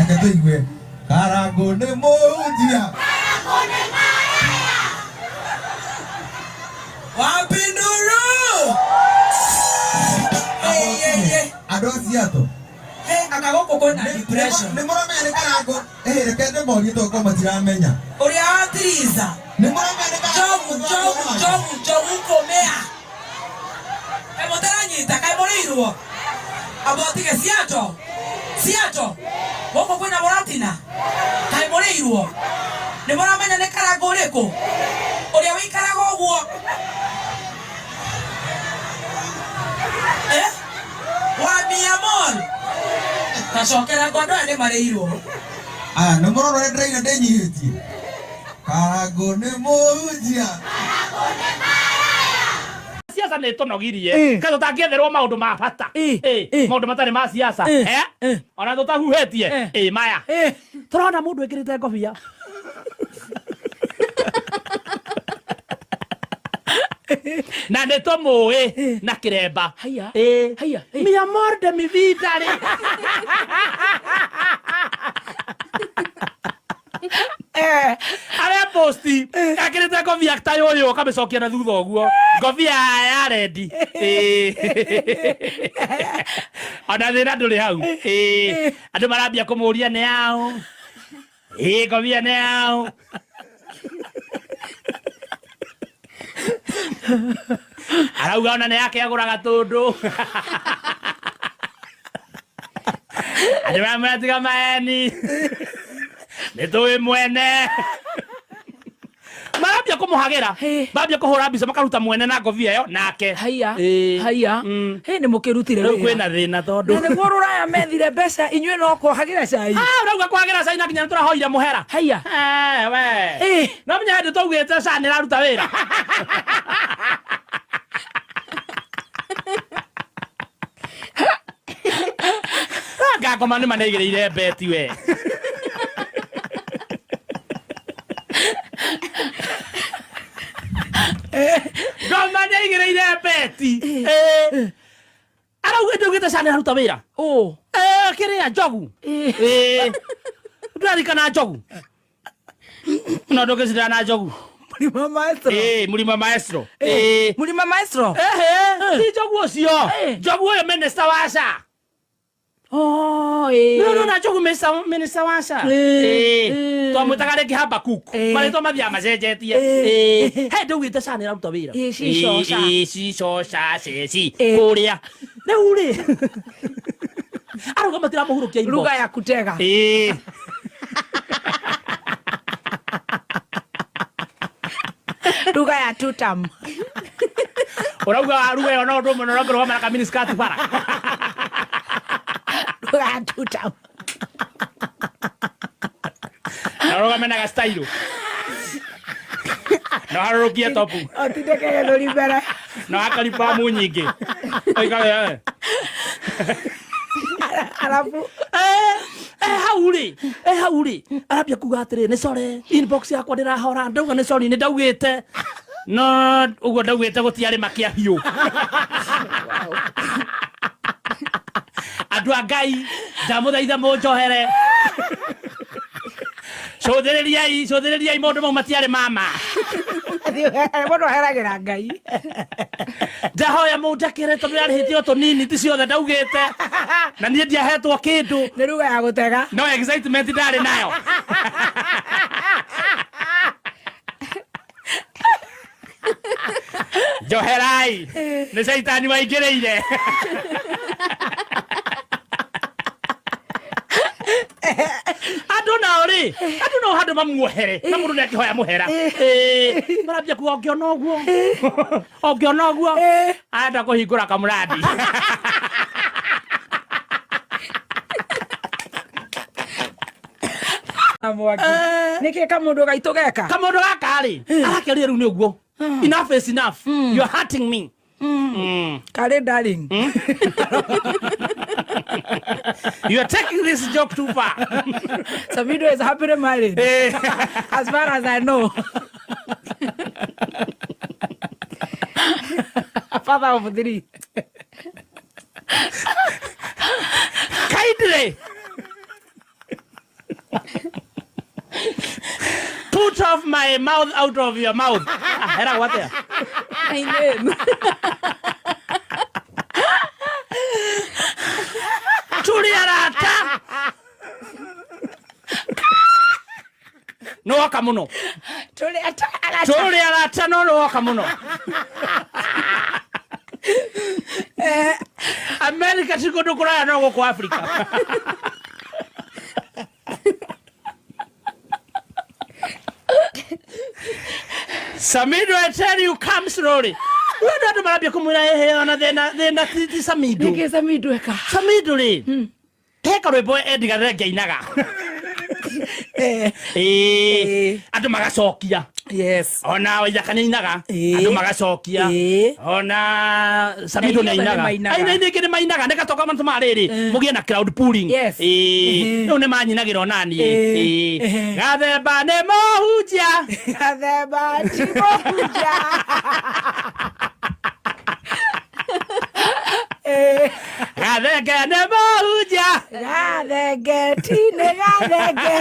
Reke tũigue Karangũ nĩ mũhunjia. Wapinduru! Hey, hey, hey. Andũ a Seattle. Hey, anga gũkũ kwĩna depression. Nĩ mũramenya nĩ Karangũ. Eh, reke ndĩmorie tondũ korwo matiramenya. Ũrĩa watiriza. Nĩ mũramenya nĩ Karangũ. Njogu, njogu, njogu, njogu kũmĩa. Kaĩ mũtaranyita, kaĩ mũrĩirwo? Amba ũtige Seattle. Seattle. Gũkũ kwĩna mũratina. Kaĩ mũrĩirwo? Nĩ mũramenya nĩ Karangũ ũrĩkũ? Ũrĩa wĩikaraga ũguo. Eh? Wa Mia Mall. Tacokera ngo andũ aya nĩ marĩirwo. Aya, nĩ mũrona ũrĩa ndĩraina ndĩnyihĩtie. Karangũ nĩ mũhunjia. Siasa nä tå nogirie kaä tå tangĩetherwo maå ndå ma bata. Maå ndå matarä ma siasa. Eh? Ona tå tahuhä tie maya tå rona må ndå ä kä rä te ngobia na nä tå må ä na kä remba. Haya. Haya. Mi amor de mi vida rä arĩa posti ekĩrĩte ngobia ta ũyũ ũkamĩcokia na thutha ũguo ngobia ya rendi. Ona thĩna ndũrĩ hau. Andũ marambia kũmũria nĩ yaũ ĩ ngobia nĩ yaũ arauga ona nĩ yake agũraga tũndũ andũ maramwĩra tiga maeni nĩ tũĩ mwene marambia kũmũhagĩra mambia kũhũra mbica makaruta mwene na ngobia ĩyo nake. Haya. Haya. Hĩ nĩ mũkĩrutire rĩu kwĩna thĩna tondũ na nĩguo rũraya methire mbeca inyuĩ no kũhagĩra cai. Ah, ũrauga kwagĩra cai na nginya nĩ tũrahoire mũhera. Haya. Eh, we. No menya hĩndĩ twaugĩte ca nĩ ĩraruta wĩra. Ngakoma nĩ maneigĩrĩire beti we. Ngoma nĩaigĩrĩire beti. Arauga ndaugĩte ca nĩ ĩraruta wĩra. Ũ. Eh, kĩrĩa njogu. Ndũrarikana njogu no ndũngĩcindana na njogu. Mũrima Maestro. Mũrima Maestro. Mũrima Maestro. Ehe, ti njogu ũcio. Njogu ũyũ minister wa SHA. Oh, ĩĩ. No, no, na njogu minister wa SHA. Twamwĩtaga rĩngĩ Habakuk. Marĩtwa mathiaga macenjetie. He ndaugĩte SHA nĩ ĩraruta wĩra. Ci coca. Ci coca ceci kũrĩa rĩu rĩ arauga matiramũhurũkia inbox. Lugha ya kutega. Lugha ya tutam. Ũrauga ruga ĩyo no ũndũ ũmwe na ũrĩa na kamini skirt bara. Lugha ya tutam. Na ũrũgame na gastairo na harũrũkie topu. Ũtindĩke gĩthũri mbere. Na wakaribamu nyingĩ oikare. Arabu. Hau rĩ hau rĩ arambia kuga atĩrĩ nĩ sorry inbox yakwa ndĩrahora ndauga nĩ sorry nĩ ndaugĩte no ũguo ndaugĩte gũtiarĩ makia biũ andũ a Ngai ndamũthaitha mũnjohere cũthĩrĩriai cũthĩrĩriai maũndũ mau matiarĩ mama. Mũndũ aheragĩra Ngai. Ndahoya mũnjakĩre tondũ yarĩhĩtio tũnini ti ciothe ndaugĩte na niĩ ndiahetwo kĩndũ. Nĩ lugha ya gũtega. No excitement ndarĩ nayo. Njoherai nĩ caitani waingĩrĩire. Andũ nao rĩ andũ nao handũ mamuohere na mũndũ nĩ akĩhoya mũhera. Marambia kuga ũngĩona ũguo ũngĩona ũguo arenda kũhingũra kamũrandi. Mwaki. Nĩkĩ kamũndũ gaitũ geka? Kamũndũ gaka rĩ arakĩaria rĩu nĩ ũguo enough is enough, you are hurting me. Karĩ darling. You are taking this joke too far. Samido is happily married. As far as I know. Father of three. Kindly. Out of my mouth, out of your mouth. Ah, eragwo atia? My name. Tũrĩ arata. Nĩ woka mũno. Tũrĩ arata. Tũrĩ arata no nĩ woka mũno. America ti kũndũ kũraya no gũkũ Africa. Samido, I tell you, come slowly. We andũ marambia kũmwĩra ĩhĩ ona thĩna thĩna ti Samido. Nĩkĩ Samido eka? Samido rĩ, he karwĩmbo Edgar Thenge ainaga. Ĩĩ, andũ magacokia. Yes. Ona Waithaka nĩ ainaga, andũ magacokia. Ona Samido nĩ Na ithuothe ainaga. nĩ mainaga. Aina ingĩ nĩ mainaga nĩ gatoka matũ rĩrĩ mũgĩe na crowd pooling. Yes. Ĩĩ, rĩu nĩ manyinagĩra onaniĩ. Ĩĩ, Gathemba nĩ mũhunjia. Gathemba ti mũhunjia. Gathenge nĩ mũhunjia. Gathenge ti nĩ gathenge.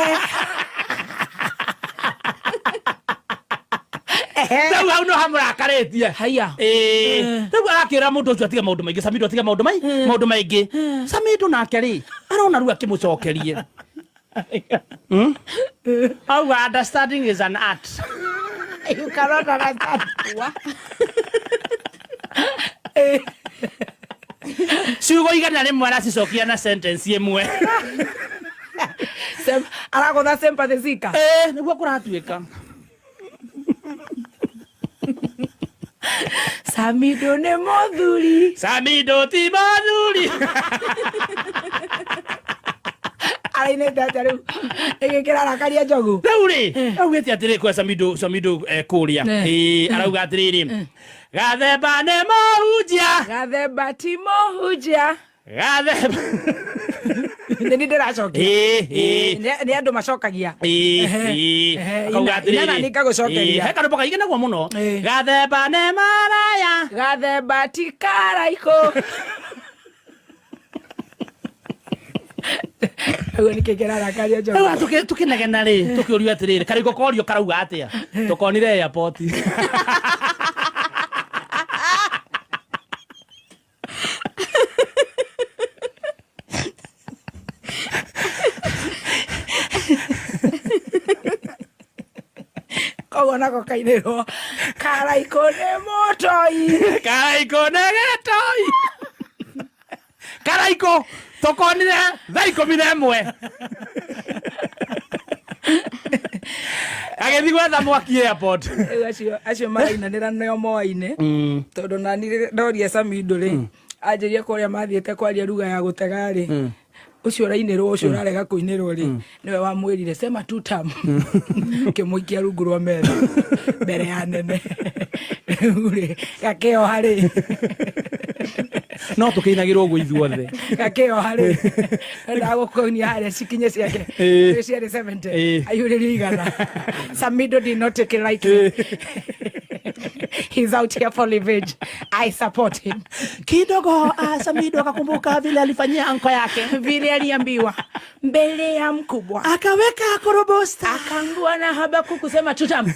Rĩu hau no hamũrakarĩtie. Haya. Ĩĩ, rĩu arakĩra mũndũ ũcio atige maũndũ maingĩ, Samido atige maũndũ maũndũ maingĩ. Samido nake rĩ, arona rĩu akĩmũcokerie. Auga understanding is an art. You cannot understand. Ciugo 100 aracicokia na sentence ĩmwe. Aragũtha sympathy zika. Ĩĩ, nĩguo kũratuĩka. Samido nĩ mũthuri. Samido ti mũthuri. Arainĩte atĩa rĩu? Nĩkĩ kĩrarakaria Njogu? Rĩu rĩ, augĩte atĩrĩrĩ kwa Samido, Samido kũrĩa. Ĩĩ, arauga atĩrĩrĩ, Gathemba nĩ mũhunjia. Gathemba ti mũhunjia. Gathemba. Nĩ niĩ ndĩracokia. Ĩĩ, ĩĩ. Nĩ andũ macokagia. Ĩĩ, ĩĩ. Akauga atĩrĩrĩ. Ina nani ngagũcokeria. Ĩĩ, he karwĩmbo kaiganagwo mũno. Gathemba nĩ maraya. Gathemba ti karaikũ. Ũguo nĩkĩ kĩrarakaria Njogu? Rĩu tũkĩnegena rĩ, tũkĩũrio atĩrĩrĩ, karĩngũ korio karauga atĩa? Tũkonire airport. Koguo nako kainĩrwo karaikũ nĩ mũtoi. Karaikũ nĩ gĩtoi. Karaikũ tũkonire thaa 11. Agĩthiĩ gwetha mwaki airport. Rĩu acio marainanĩra nĩo moaine tondũ nani ndoria Samido rĩ, anjĩrie kũrĩa mathiĩte kwaria lugha ya gũtega rĩ, ũcio ũrainĩrwo ũcio ũrarega kũinĩrwo rĩ, nĩwe wamwĩrire sema two term. Kĩmũikia rungu rwa metha mbere ya nene. Rĩu rĩ, gakĩoha rĩ. No tũkĩinagĩrwo ũguo ithuothe. Gakĩoha rĩ. Endaga gũkũnia harĩa cikinye ciake. Ciarĩ 70. Aihũrĩrio 100. Samido did not take it lightly. He's out here for revenge. I support him. Kidogo Samido akakumbuka vile alifanyia anko yake. Vile aliambiwa mbele ya mkubwa. Akaweka korobosta. Akaambiwa na Habakuku kusema tutam.